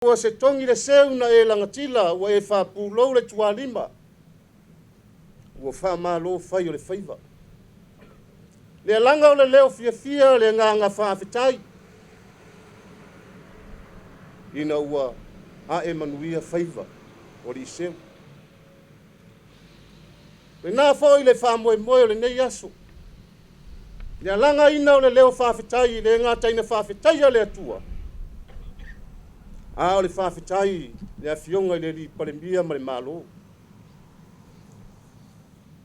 Ua se togi le seu na e lagatila ua e faapulou le tualima, ua faamalo fai o le faiva. Le alaga o le leo fiafia le agaga faafetai, ina ua ae manuia faiva o Aliiseu. Lena foi le faamoemoe o lenei aso, le alagaina o le leo faafetai, e le gata ina faafetaia le Atua, a o le faafetai le Afioga i le Alii Palemia ma le Malo.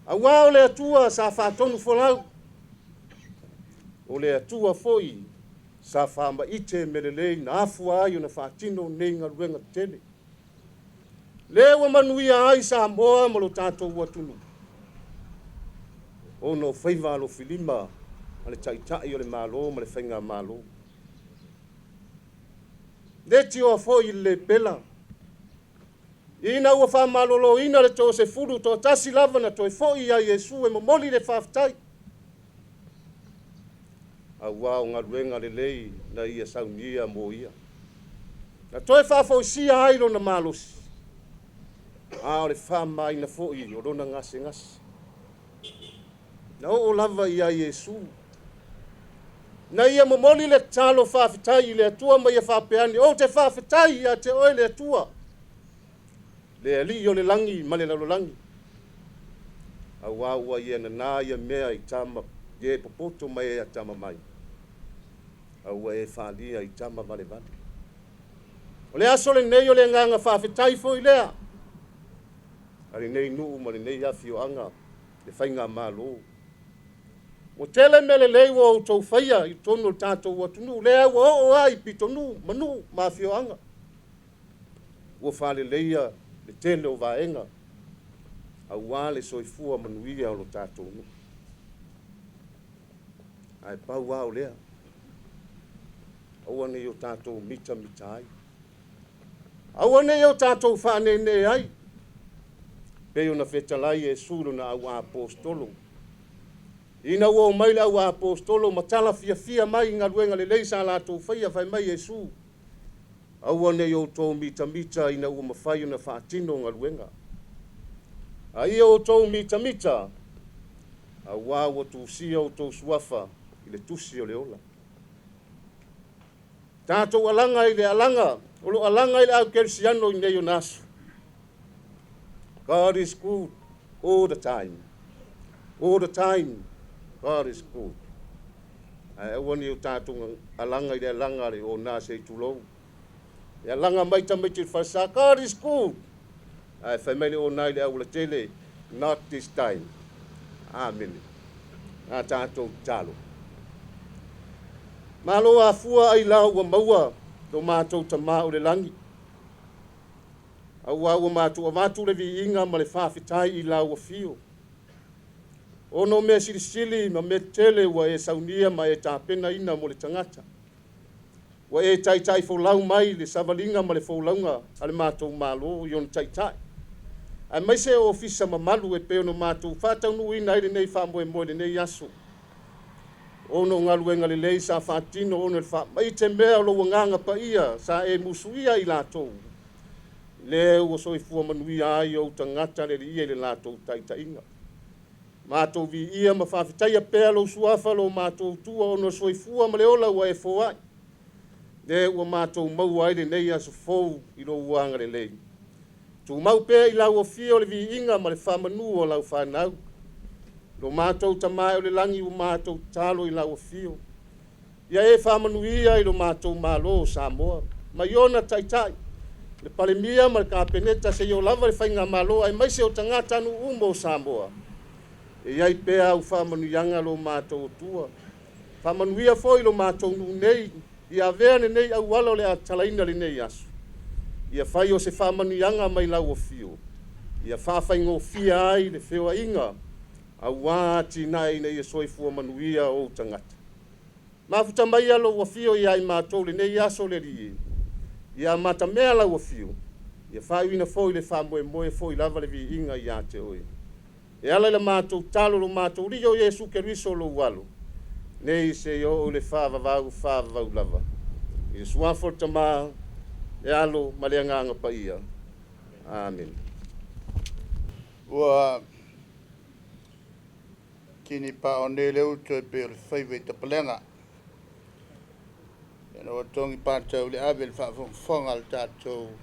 Aua o le Atua sa faatonu folau, o le Atua foi sa faamaite mea lelei na afua ai ona faatino nei galuega tetele. Lea ua manuia ai Samoa ma lo tatou atunuu, ona o faiva alofilima a le Taitai o le Malo ma le Faigamalo. Le tioa foi i le lepela, ina ua faamaloloina le toasefulu, toatasi lava na toe foi ia Iesu e momoli le faafetai, aua o galuega lelei na ia saunia mo ia. Na toe faafoisia ai lona malosi, a o le faamamaina foi o lona gasegase. Na oo lava ia Iesu, na ia momoli le tatalo faafetai i le Atua ma ia faapea ane, ou te faafetai ia te oe le Atua, le Alii o le lagi ma le lalolagi, aua ua ia nana ia mea i tama i e popoto ma e atamamai, a ua e faalia i tama valevale. O le aso lenei o le agaga faafetai foi lea a lenei nuu ma lenei afioaga, le Faigamalo. Ua tele mea lelei ua outou faia i totonu o le tatou atunuu, lea ua oo lava i pitonuu ma nuu ma afioaga. Ua faaleleia le tele o vaega aua le soifua manuia o lo tatou nuu. Ae pau lava o lea, aua ne i o tatou mitamita ai, aua ne i o tatou faaneenee ai, pei ona fetalai Iesu i lona au aposetolo. Ina ua omai le au aposetolo ma tala fiafia mai i galuega lelei sa latou faia, fai mai Iesu, aua ne i outou mitamita ina ua mafai ona faatino galuega. A ia outou mitamita, aua ua tusia outou suafa i le tusi o le ola. Tatou alaga i le alaga, o lo alaga i le au kerisiano i nei ona aso. God is good all the time. All the time, God is good. Ae aua ne i o tatou alaga i le alaga le o nā se i tulou. E alaga mai tamaiti i le falesa, God is good. Ae fai mai le o nā i le aualatele, not this time. Amene. A tatou tatalo. Malo afua ai la ua maua lo matou Tama o le lagi. Aua ua matou avatu le viiga ma le faafetai i lau afio. Ona o mea silisili ma mea tetele ua e saunia ma e tapenaina mo le tagata. Ua e taitai folau mai le savaliga ma le folauga a le matou Malo i ona taitai, aemaise o ofisa mamalu e pei ona matou faataunuuina ai lenei faamoemoe i lenei aso. Ona o galuega lelei sa faatino ona o le faamaite mea o lou agaga paia sa e musuia i latou, lea ua soifua manuia ai ou tagata le Alii i le latou taitaiga. Matou viia ma faafetaia pea lou suafa lo matou Atua ona o le soifua ma le ola ua e foai, lea ua matou maua ai lenei aso fou i lou agalelei. Tumau pea i lau afio le viiga ma le faamanu o lau fanau. Lo matou Tama e o le lagi ua matou tatalo i lau afio, ia e faamanuia i lo matou Malo o Samoa, mai ona taitai, le Palemia ma le Kapeneta seia oo lava le Faigamalo aemaise o tagatanuu uma o Samoa. E i ai pea au faamanuiaga lo matou Atua. Faamanuia foi lo matou nuu nei, ia avea lenei auala o le a tatalaina lenei aso, ia fai o se faamanuiaga mai lau afio, ia faafaigofie ai le feoaiga aua atinae ina ia soifua manuia ou tagata. Mafuta maia lou afio ia i matou lenei aso le Alii e, ia amatamea lau afio, ia faaiuina foi le faamoemoe foi lava le viiga ia te oe. E ala i la matou tatalo lo matou Alii o Iesu Keriso lou Alo, nei seia oo i le faavavau faavavau lava. I le suafa o le Tama, Le Alo ma le Agaga Paia. Amene. Ua tini pao nei le uto e pei o le faiva i tapalega. Ina ua togi patau i le ave i le faafogafoga a le tatou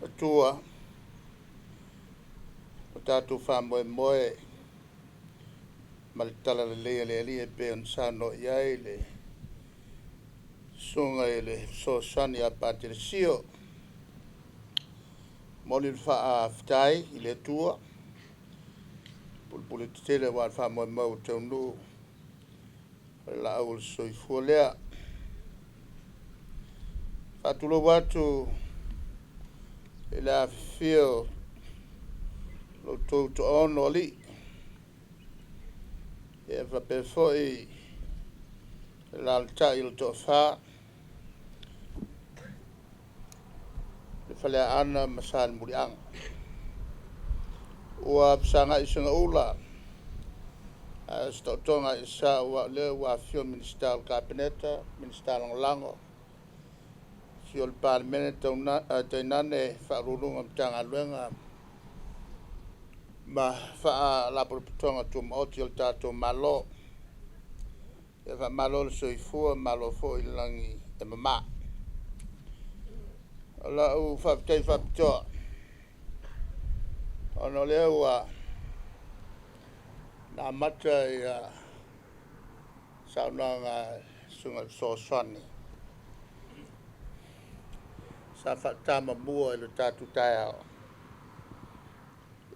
Atua, o tatou faamoemoe ma le talalelei a le Alii e pei ona saunoa i ai le susuga i le fesoasoani ia Patelesio. Momoli le faafetai i le Atua, pulepule tetele aua le faamoemoe ua taunuu, o le laau o le soifua lea. Faatulou atu i le afifio o lo outou toaono alii, ia faapea foi le alaalatai o le toafa, le Faleaana ma Salemuliaga. Ua fesagai segaula ae o se taotoga i sa, aua o lea ua afifio Minisita o le Kapeneta, Minisita Lagolago, afio o le Palemene, tainane Ofisa Sili o Pulega o Matagaluega ma Faalapotopotoga Tumaoti a le tatou Malo. Ia faamalo le soifua malo foi le lagi e mama. O lau faafetai faapitoa, ona o lea ua na amata ia saunoaga a le Susuga i le Fesoasoani sa faatamamua i le tatou taeao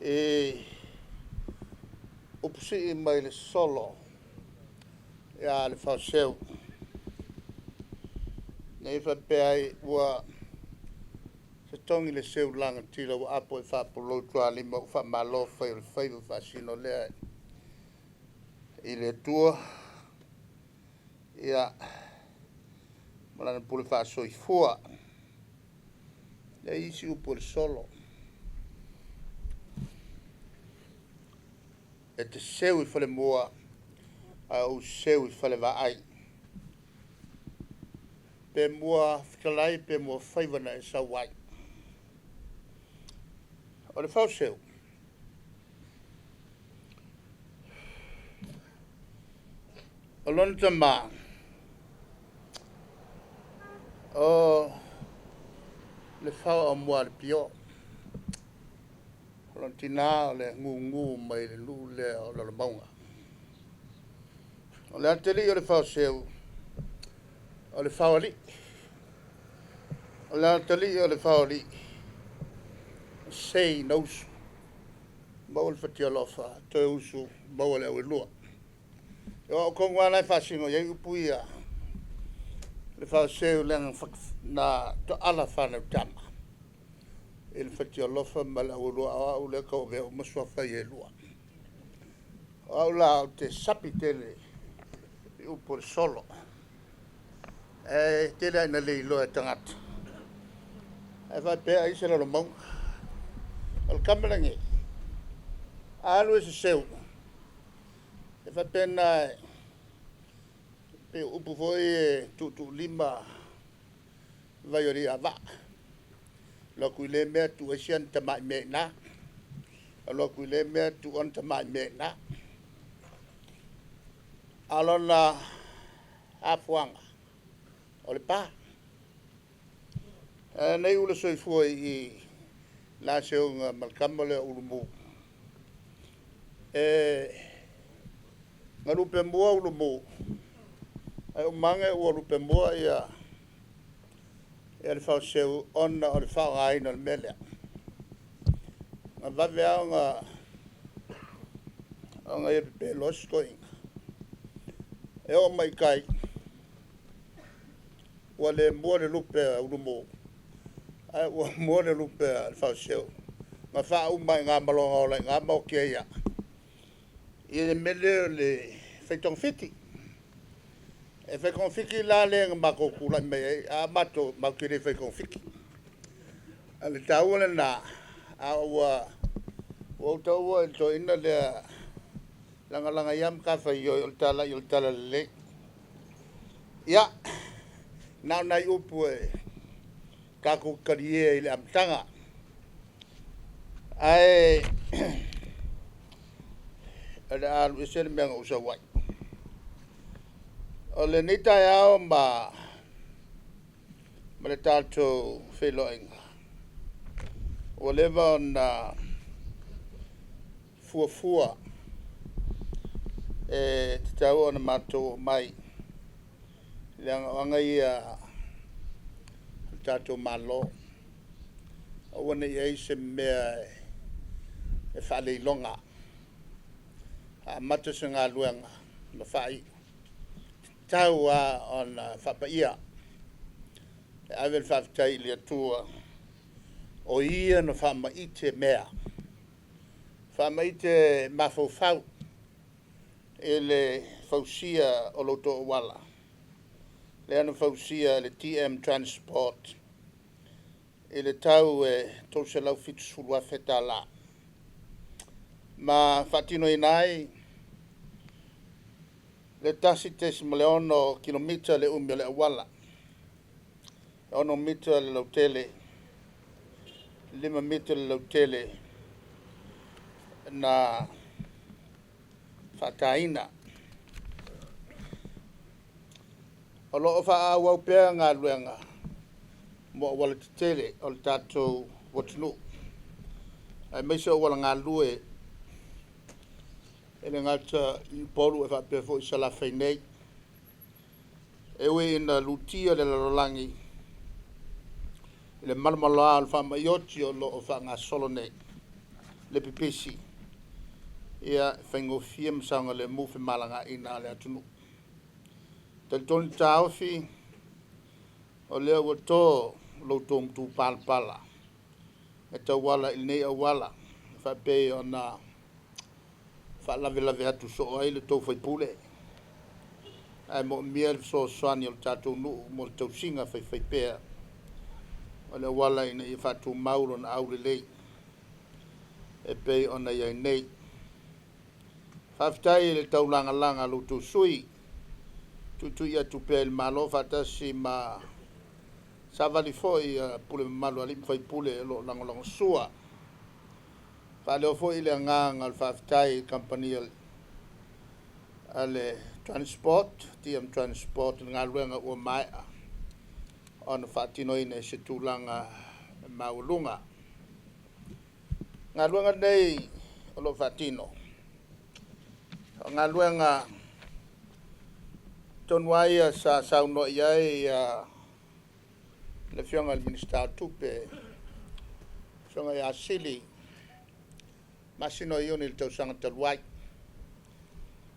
i upu sii mai le solo ia Lefaoseu, lea faapea ai, ua se togi le seu lagatila ua apo i faapolou tualima, ua faamalo fai o le faiva, faasino lea i le Atua ia ma Lana pule faasoifua. E i ai isi upu o le solo, e te seu i falemua ae ou seu i falevaai. Pe mua fetalai pe mua faiva na e sau ai. O le faoseu, o lona tama, o le fao aumua a le pio. O lona tina o le gugu mai le nuu lea o Lalomauga. O le atalii o le faoseu, o le faoalii. O le atalii o le faoalii, sei na usu, maua le fatialofa, toe usu, maua le auelua. E o au tonu lava la e faasino i ai upu ia, le faoseu leaga na toala fanau tama i le fatialofa ma le auelua, a o au lea e tauavea uma suafa ia e lua. O au la ou te sapi tele i upu o le solo, e tele lava ina le iloa e tagata, ae faapea ai se Lalomauga. O le tama lenei, a alu e seseu, e faapena, e pei o upu foi e tuutuulima vai o Aliivaa, alu atu i lea mea tuu ai si ana tamai mea i ina, alu atu i lea mea tuu ana tamai mea i ina. A o lona afuaga, o le pa. Na iu le soifua i i le seuga ma le tama lea o Ulumu, e na lupe mua Ulumu, ae uma ane ua lupe mua ia le faoseu ona o le faaaogaina o le mea lea. Na vave lava ona ia pepelo ai si toeaina. E oo mai i tai, ua le mua le lupe a Ulumu, ae ua mua le lupe a le faoseu. Na faauma ai i ina ma lona ola i ina ma oti ai lava. I le mea lea o le fai togafiti. E fai togafiti la lea na matou tulai mai ai, a matou, matou te le fai togafiti. A o le taua lena, a ua ou taua i le toeaina lea, lagalaga ia matafaioi o le talai o le talalelei. Ia, na o nai upu e Tatou talie i le amataga. Ae o le a alu ese le mea na ou sau ai. O lenei taeao ma le tatou feiloaiga, ua leva ona fuafua e tatau ona matou omai, leaga o aga ia a le tatou Malo, aua ne i i ai se mea e faaleiloga. A amata se galuega ma faaiu, e tatau lava ona faapaia. E ave le faafetai i le Atua o Ia na faamaite mea, faamaite mafaufau i le fausia o lo outou auala, lea na fausia e le DM Transport i le tau e $370,000 ma faatinoina ai le 1.6 kilomita le umi o le auala, e 6 mita le lautele, 5 mita le lautele na faataina. O lo o faaauau pea galuega mo aualatetele o le tatou atunuu, aemaise o auala galue e le gata i Upolu ae faapea foi i Salafai nei. E ui ina lutia le lalolagi i le malomaloa o le faamai oti o lo o faagasolo nei le pipisi, ia, e faigofie ma saogalemu femalagaaiga a le atunuu. E talitonu le taofi, o lea ua to lo outou matupalapala e tauala i lenei auala, e faapei ona faalavelave atu soo ai le tou faipule, ae moomia le fesoasoani o le tatou nuu mo le tausiga faifaipea o le auala ina ia faatumau lona aulelei e pei ona i ai nei. Faafetai i le taulagalaga a lo outou sui usufono, tuitui atu pea i le Malo faatasi ma savali foi a pule mamalu a alii ma faipule o lo o lagolagosua. Faaleo foi le agaga o le faafetai i kamupani a le Transport, DM Transport i le galuega ua maea ona faatinoina i se tulaga maualuga. O galuega nei o lo o faatino, o galuega tonu lava ia sa saunoa i ai le Afioga i le Minisita o Tupe, le Afioga ia Sili, i le masina o Iuni i le tausaga talu ai.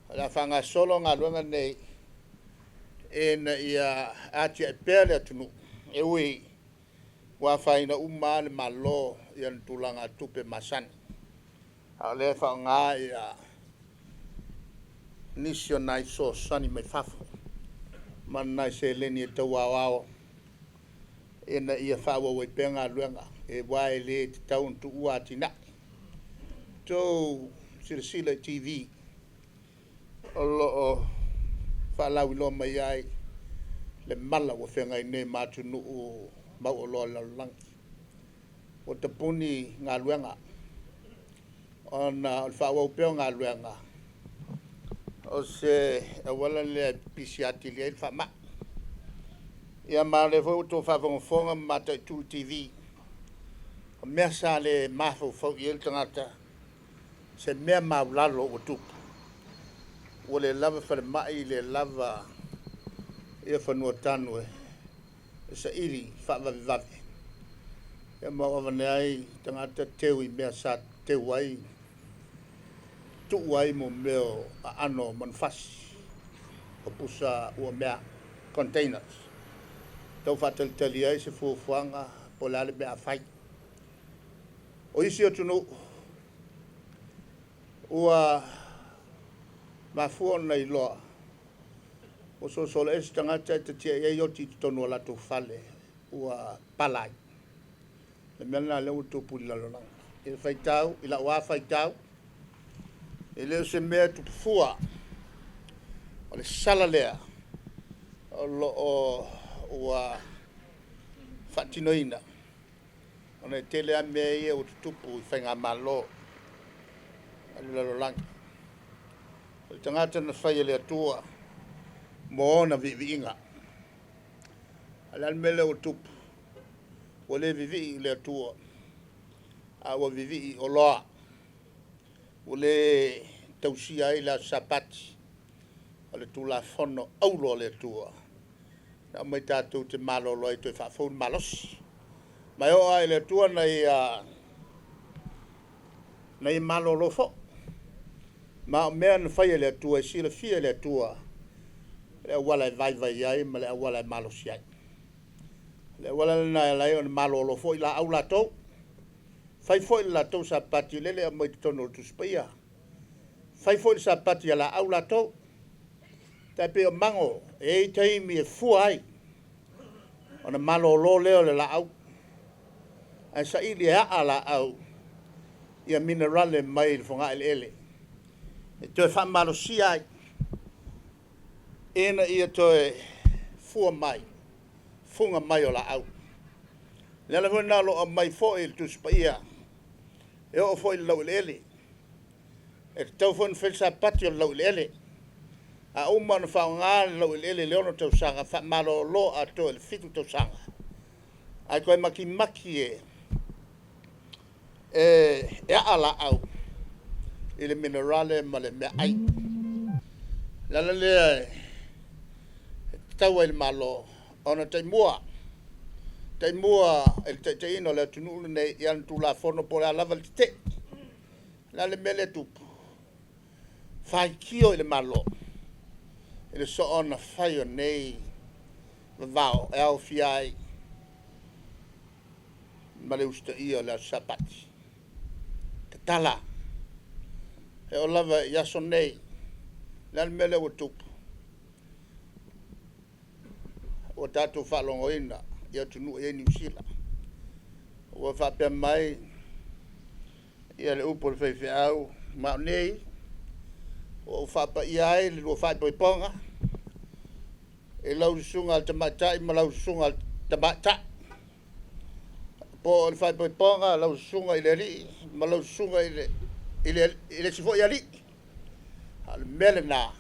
O le a faagasolo galuega nei ina ia atiae pea le atunuu, e ui ua afaina uma lava le Malo i ona tulaga tupe masani, a o lea e faaaoga nisi o nai fesoasoani mai fafo ma nai seleni e tau aoao ina ia faaauau ai pea galuega, aua e le tatau ona tuua atinae. Outou silasila i TV o lo o faalauiloa mai ai le mala ua feagai nei ma atunuu mauoloa o le lalolagi. Ua tapuni galuega ona o le faaauau pea o galuega, o se auala lea e pipisi atili ai le faamai. Ia ma o lea foi ua outou faafogafoga ma mataitu i TV, o mea sa le mafaufau i ai le tagata, se mea maulalo ua tupu, ua le lava falemai, le lava fanua tanu e saili faavavevave. Ia ma ua avane ai tagata teu i mea sa teu ai, tuu ai mo mea o aano o manufasi, o pusa uamea, containers, tau faatalitali ai se fuafuaga po o le a le mea a fai. O isi atunuu ua mafua ona iloa ua sosolo ese tagata e tatia i ai oti i totonu o latou fale ua pala ai. Le mea lena lea ua tupu i le lalolagi. I le faitau, i lau lava faitau, e le o se mea e tupu fua. O le sala lea o lo o ua faatinoina ona e tele lava mea ia ua tutupu i faigamalo a le lalolagi. O le tagata na fai e le Atua mo ona viiviiga. A o le a le mea lea ua tupu? Ua le vivii i le Atua, a ua vivii i oloa. Ua le tausia ai le aso Sapati o le Tulafono Auro a le Atua na aumai tatou te malolo ai toe faafou le malosi. Ma e oo lava i le Atua na ia malolo foi. Ma o mea na fai e le Atua, e silafia e le Atua le auala e vaivai ai ma le auala e malosi ai. O le auala lena e ala ai ona malolo foi laau latou, fai foi le latou Sapati lele e aumai i totonu o le Tusi Paia. Fai foi le Sapati a laau latou, e tai pei o mago, e i ai taimi e fua ai, ona malolo lea o le laau, ae saili e aa laau ia minerale mai le fogaeleele e toe faamalosia ai, ina ia toe fua mai, fuga mai o laau. O le ala foi lena o lo o aumai foi i le Tusi Paia, e oo foi i le laueleele, e tatau foi ona fai le Sapati o le laueleele. A uma ona faaaoga le laueleele i le 6 tausaga, faamalolo atoa i le 7 tausaga, ae toe makimaki e aa laau i le minerale ma le meaai. O le ala lea e tatau ai i le Malo ona taimua, taimua i le taitaiina o le atunuu lenei i ana Tulafono po o le a lava le tetee. O le a le mea lea e tupu? Faitio i le Malo i le soona fai o nei vavao e aofia ai ma le usitaia o le aso Sapati. Tatala. E oo lava i aso nei, o le a le mea lea ua tupu? Ua tatou faalogoina i atunuu e i ai Niu Sila, ua faapea mai le upu a le faifeau, ma o nei ua ou faapaia ai le lua faaipoipoga i lau susuga i le tamaitai ma lau susuga i le tamaitai, po o le faaipoipoga lau susuga i le alii ma lau susuga i le isi foi alii. A o le mea lena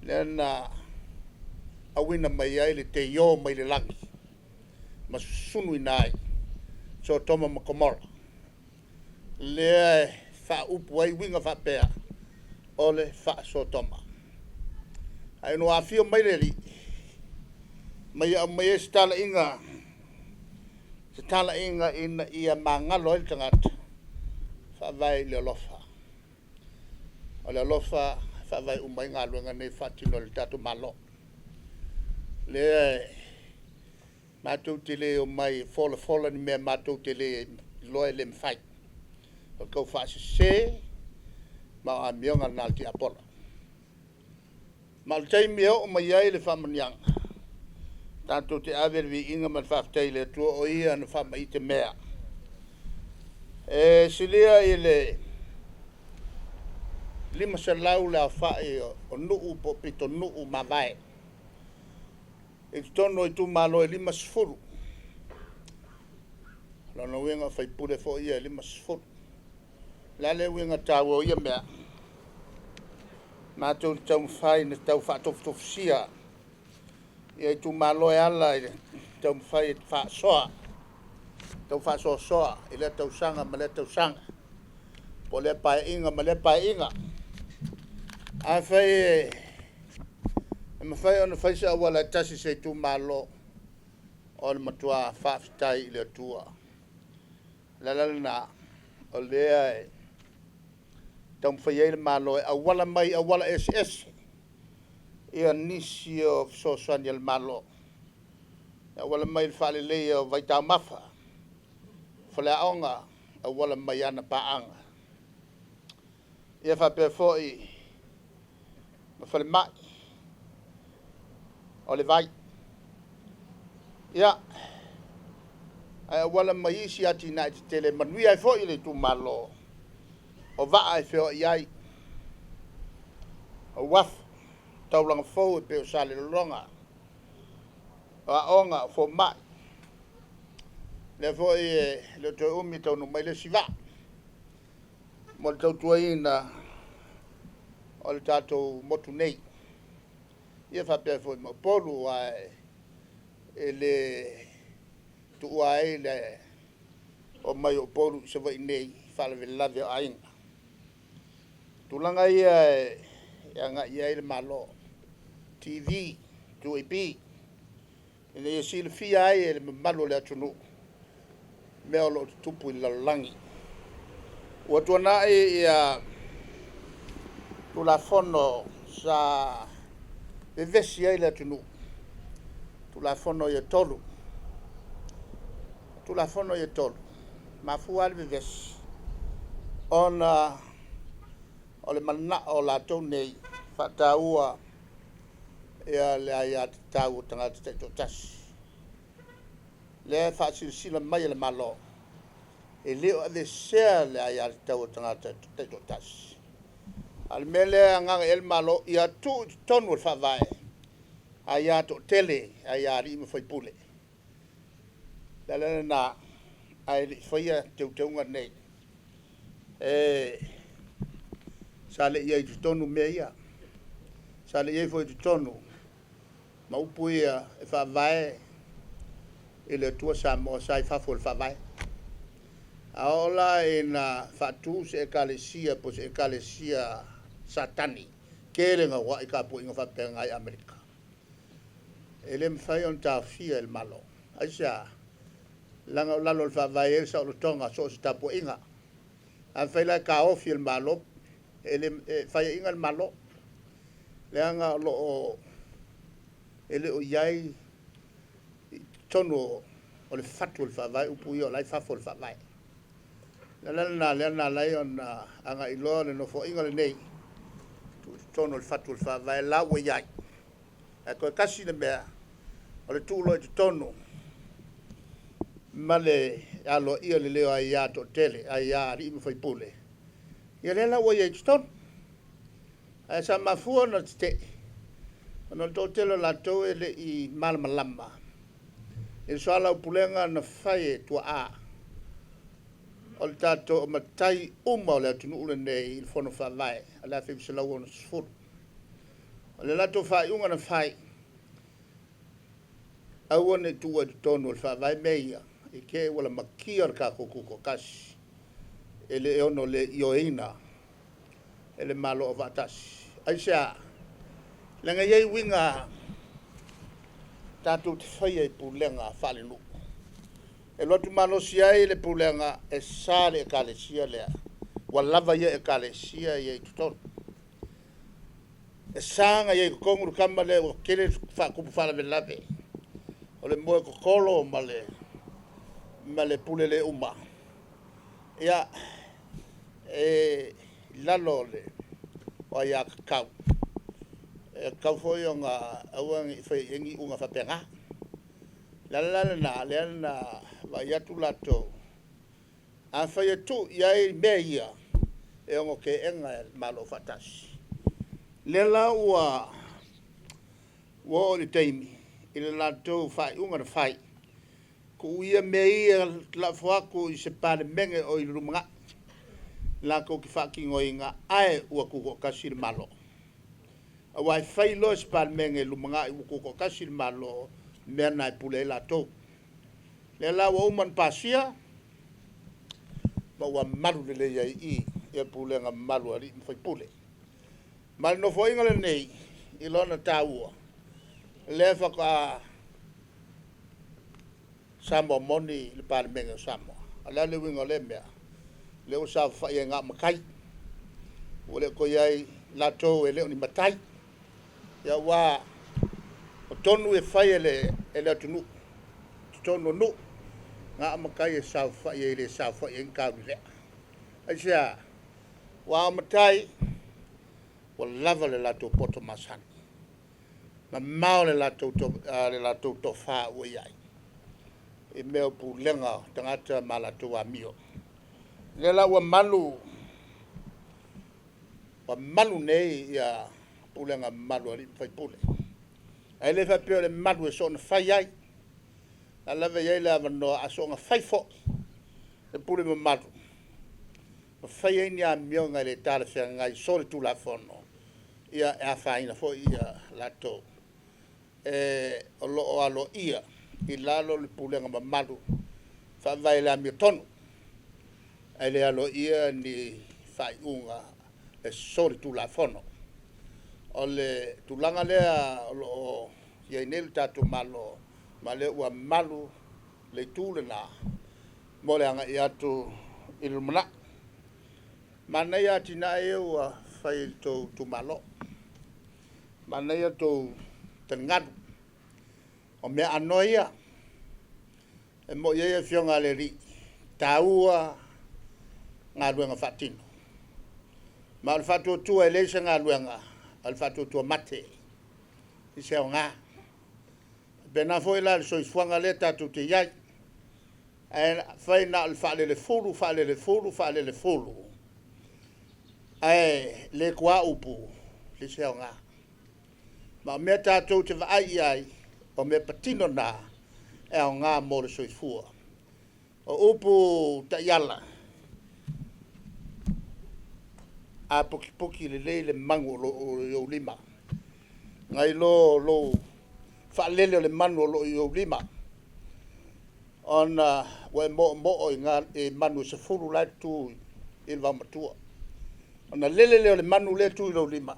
lea na auina mai ai le teio mai le lagi ma susunuina ai Sotoma ma Komora, lea e faaupu ai uiga faapea, o le faa-Sotoma. Ae ina ua afio mai le Alii, ma ia aumai ai se talaiga, se talaiga ina ia magalo ai le tagata, faavae i le alofa. O le alofa e faavae uma ai galuega nei e faatino e le tatou Malo. O lea e matou te le omai e folafola ni mea matou te le iloa e le mafai. O le taufaasese ma o amioga na a le tiapolo. Ma o le taimi e oo mai ai le faamanuiaga, tatou te ave le viiga ma le faafetai i le Atua o Ia na faamaite mea. E silia i le 500 le aofai o nuu po o pitonuu mavae i totonu o itumalo e 50. O lona uiga o faipule foi ia e 50. O le a le uiga taua o ia mea? Matou te taumafai e tau faatofutofusia ia itumalo e ala i le taumafai e faasoa, tau faasoasoa i lea tausaga ma lea tausaga, po o lea Paeaiga ma lea Paeaiga. Afai e mafai ona fai se auala e tasi i se itumalo, o le matua faafetai i le Atua. O le ala lena o lea e taumafai ai le Malo e auala mai i auala eseese ia nisi o fesoasoani a le Malo, e auala mai i le faaleleia o vaitaumafa, faleaoga, auala mai ana paaga, ia faapea foi ma falemai, o le vai. Ia, ae auala mai isi atinae tetele e manuia ai foi le itumalo, o vaa e feoai ai, o uafu, taulaga fou e pei o Salelologa, o aoga, o fomai. Lea foi e le o toe umi taunuu mai le isi vaa mo le tautuaina o le tatou motu nei. Ia faapea foi ma Upolu, ae e le tuua ai le omai o Upolu i Savaii nei i faalavelave o aiga. Tulaga ia e agai i ai le Malo, TV, 2AP, ina ia silafia ai e le mamalu o le atunuu mea o lo o tutupu i le lalolagi. Ua tuanai ia Tulafono sa vevesi ai le atunuu, Tulafono ia e 3. Tulafono ia e 3, mafua le vevesi, ona o le manao o latou nei faataua ia le aiatatau o tagata taitoatasi. Lea e faasilasila mai e le Malo, e le o aveesea le aiatatau a tagata taitoatasi. A o le mea lea e agaga i ai le Malo, ia tuu i totonu o le Faavae aia toatele, aia alii ma faipule. O le ala lena, ae le i faia teuteuga nei. Sa le i i ai i totonu mea ia. Sa le i i ai foi i totonu ma upu ia e faavae i le Atua Samoa, sa i fafo o le Faavae. A oo la ina faatu se ekalesia po o se ekalesia Satani, tele gauai tapuaiga faapena i Amerika, e le mafai ona taofia e le Malo. Aisea? Leaga o lalo o le Faavae e i ai le saolotoga so o se tapuaiga. Afai la e taofi e le Malo, e le e faiaina le Malo, leaga o lo o e le o i ai i totonu o le fatu o le Faavae upu ia o la e i fafo o le Faavae. O le ala lena lea na ala ai ona agai loa le nofoaiga lenei, tuu i totonu o le fatu o le Faavae la ua i ai. Ae toe tasi le mea, o le tuu loa i totonu ma le aloaia lelei o aia toatele, aia alii ma faipule, ia lea la ua i ai i totonu. Ae sa mafua ona tetee, ona o le toatele o latou e le i malamalama i le soalaupulega na fai e tuaa o le tatou matai uma o le atunuu lenei i le Fono Faavae o le 1960. O le latou faaiuga na fai, aua ne i tuua i totonu o le Faavae mea ia, i te ua lamatia le tatou tutoatasi, e le ono le ioeina e le Malo o Faatasi. Aisea? Leaga e i ai uiga tatou te faia i pulega faalenuu. E alu atu malosi ai le pulega e sa le ekalesia lea, ua lava ia ekalesia ia i totonu. E sa ona i ai i totonu le tama lea ua tele faatupu faalavelave, o le moe totolo ma le pule le uma. Ia, e i lalo o aiatatau, e tatau foi ona aua ne i faia i ai ni iuga faapena. O le ala la lena, lea na vaai atu latou, afai e tuu i ai mea ia, e ono teena e le Malo Faatasi. Lea la ua oo i le taimi i le latou faaiuga na fai, tuu ia mea ia lafo atu i se Palemene o i le lumanai, latou te faatinoina, ae ua tutoatasi le Malo. Aua e fai loa se Palemene i le lumanai ua tutoatasi le Malo, mea na e pule ai latou. Lea la ua uma ona pasia, ma ua malu lelei ai i i ia pulega mamalu a alii ma faipule. Ma le nofoaiga lenei i lona taua, lea faatoa Samoa moni le Palemene o Samoa. O le a le uiga o lea mea? Lea ua saofafai ai na o matai, ua le toe i ai latou e le o ni matai. Ia aua o tonu e fai e le atunuu, totonu o nuu, na o matai e saofafai ai, e le saofafai ai ni taulelea. Aisea? Aua o matai, ua lava le latou poto masani, mamao le latou tofa ua i ai i mea o pulega o tagata ma latou amio. O lea la ua malu nei ia pulega mamalu a alii ma faipule. Ae le faapea o le malu e soona fai ai. A lava i ai le avanoa a soona fai fo'i le pule mamalu ma fai ai ni amioga e le talafeagai solitulafono, ia e afaina foi ia latou e o lo o aloaia i lalo o le pulega mamalu faavae i le amiotonu, ae le aloaia ni faaiuga e solitulafono. O le tulaga lea o lo o i ai nei le tatou Malo, ma o lea ua malu le itu lena mo le agai atu i le lumanai. Manaia atinae ia ua fai i le tou itumalo, manaia tou taligalu. O mea anoa ia, e moni ai afioga a le alii, e taua galuega faatino. Ma o le faatuatua e leai se galuega, o le faatuatua mate, e leai se aoga. E faapena foi la i le soifuaga lea tatou te i ai, ae fai na o le faalelefulu faalelefulu faalelefulu, ae le tuā upu, e leai se aoga. Ma o mea tatou te vaai i ai, o mea patino na e aoga mo le soifua. O upu taiala, a pokipoki lelei le manu o lo o i ou lima, nai lo lou faalele o le manu o lo o i ou lima, ona ua e moomoo i manu e 10 la e tutu i le vaomatua. Ona lele lea o le manu lea e tu i lou lima,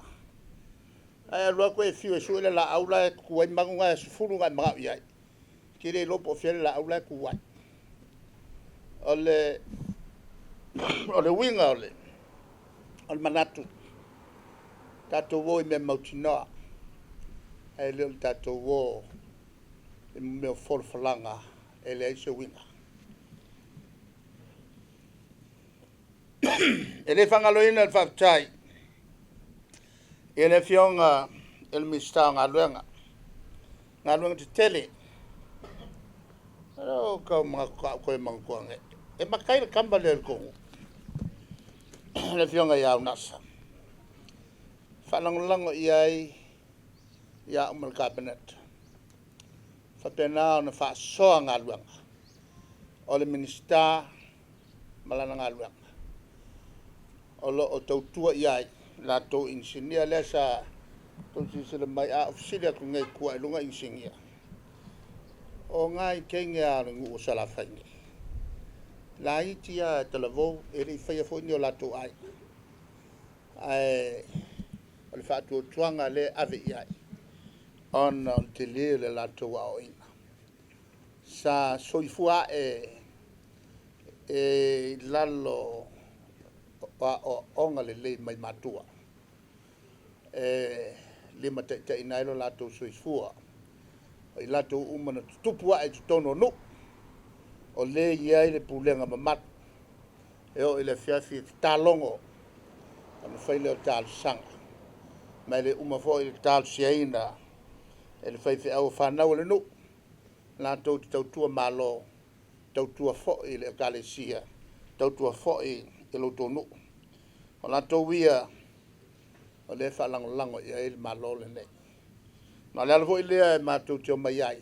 ae alu atu e fiu e sue le laau la e tutu ai manu na e 10 na e manao i ai, e te le iloa po o fea le laau la e tu ai. O le uiga o le manatu, tatou o i mea mautinoa, ae le o le tatou o i mea o folafolaga e leai se uiga. E le faagaloina le faafetai i le Afioga i le Minisita o Galuega, Galuega Tetele. Ua ou tau manatu faatoa ou toe manatua nei, e matai le tama lea i le tou nuu, le afioga ia Unasa. Faalagolago i ai au ma le Kapeneta, faapena ona faasoa galuega. O le Minisita ma lana galuega o lo o tautua i ai latou inisinia. Lea sa outou silasila mai, a ou fesili atu nei e tuu ae i luga inisinia, o nai teine lava o le nuu o Salafai nei, laiti lava talavou, e le i faia foi ni o latou aiga, ae o le faatuatuaga lea e ave i ai, ona o le tele o le latou aoaoina. Sa soifua ae i lalo o aoaoga lelei mai matua e limataitaiina ai lo latou soifua. O i latou uma na tutupu ae i totonu o nuu, o lea e i ai le pulega mamalu. E oo i le afiafi e tatalogo ona fai lea o talosaga, ma e le uma foi le talosiaina e le faifeau o fanau a le nuu, latou te tautua malo, tautua foi i le ekalesia, tautua foi i lo outou nuu. O latou ia o lea e faalagolago i ai le Malo lenei. Ma o le ala foi lea e matou te omai ai,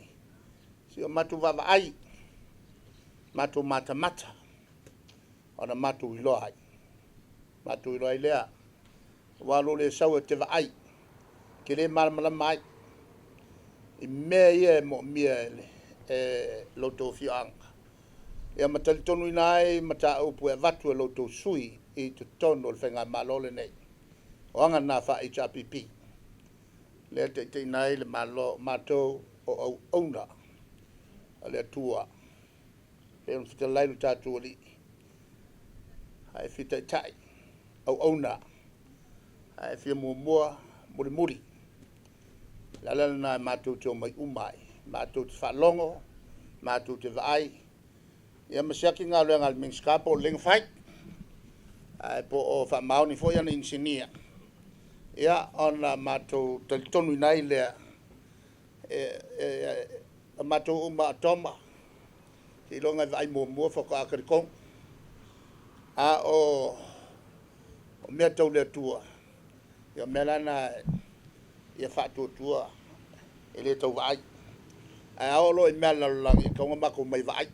se i o matou vaavaai, matou matamata ona matou iloa ai, matou iloa ai lea. Aua o lou le sau e te vaai, e te le malamalama ai i mea ia e moomia e lo outou afioaga, ia ma talitonuina ai mataupu e avatu e lo outou sui usufono i totonu o le Faigamalo lenei. O aga na faa-HRPP, lea e taitaiina ai le Malo, o matou o auauna a le Atua. E pei ona fetalai lo tatou Alii, a e fia taitai, auauna, a e fia muamua, mulimuli. O le ala lena matou te omai uma ai, matou te faalogo, matou te vaai, ia ma siaki galuega a le Minisita po o lelei ona fai, ae po o faamaoni foi ana inisinia, ia ona matou talitonuina ai lea, o matou uma lava o Toma, seiloga e vaai muamua faatoa talitonu. A o mea tau le Atua, ia o mea la na ia faatuatua e le tau vaai. Ae a oo loa i mea a le lalolagi, e tatau ona matou omai e vaai.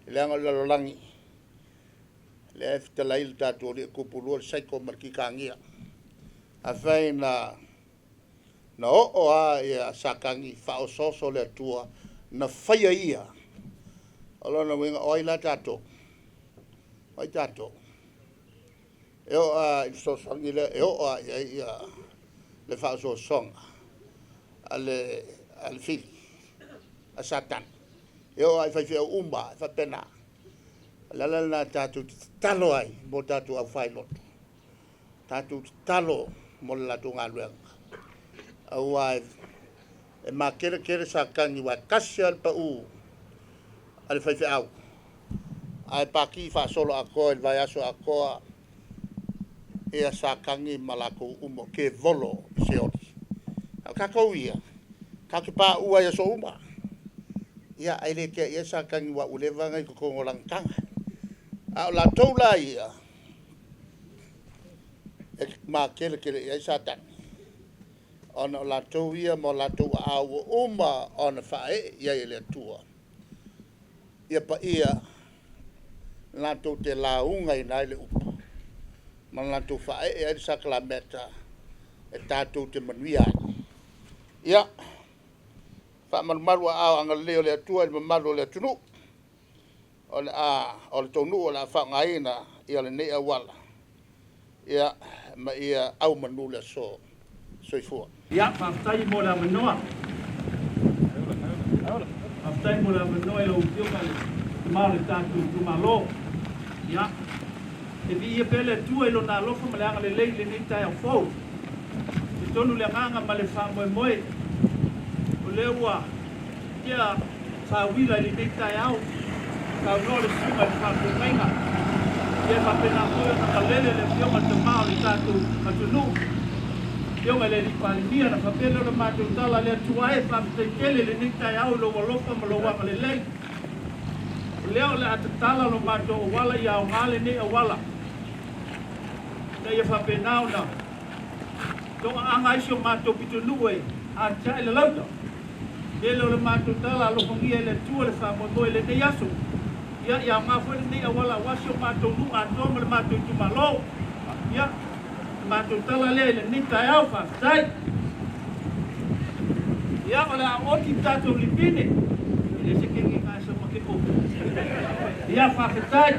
Leaga o le lalolagi, lea e fetalai le tatou Alii e tupulua le cycle ma le kitagia. Afai na oo lava ia Satani faaosooso le Atua na faia ia, o lona uiga o ai la tatou? O ai tatou? E oo lava i le fesoasoani lea e oo lava i ai le faaosoosoga a le fili, a Satani. E oo lava i faifeau uma lava, e faapena. O le ala lena tatou te tatalo ai mo tatou aufailotu, tatou tatalo mo le latou galuega, aua e makeletele Satani aua e tasi lava le pau a le faifeau, ae pati faasoloatoa i le vaiaso atoa ia Satani ma latou uma o kevolo i Seoli. A o tatou ia, tatou te paua lava i aso uma. Ia, ae le tea i ai Satani aua ua leva ona i totonu o lana taga. A o latou la ia, e makeletele i ai Satani, ona o latou ia ma o latou aao ua uma ona faaee i ai e le Atua ia paia latou te laugaina ai le upu ma latou faaee ai le sakalameta e tatou te manuia ai. Ia, faamalumalu aao agalelei o le Atua i le mamalu o le atunuu, o le tou nuu o le a faaaogaina lenei auala, ia, ma ia au manu le aso. Soifua. Ia, faafetai mo le avanoa. Faafetai mo le avanoa i lau Afioga i le Tama o le tatou itumalo. Ia, e viia pea le Atua i Lona alofa ma le agalelei i lenei taeao fou. E talitonu le agaga ma le faamoemoe, o lea ua tea sauila i lenei taeao, saunoa le susuga i le faafeagaiga, ia e faapena foi ona malele le Afioga i le Tama o le tatou atunuu, Afioga i le Alii Palemia, ona faapea lea o le matou tala, Le Atua e, faafetai tele i lenei taeao i lou alofa ma lou agalelei. O lea o le a tatala lo matou auala ia aoga lenei auala, ina ia faapena ona toaaga ai si o matou pitonuu e atiae le lauta. Tele o le matou tala alofagia e le Atua le faamoemoe i lenei aso. Ia, ia aoga foi lenei auala aua si o matou nuu atoa ma le matou itumalo. Ia, le matou tala lea i lenei taeao, faafetai. Ia, o le a oti le tatou lipine. E le se kegi ga sa ma ke o. Ia, faafetai.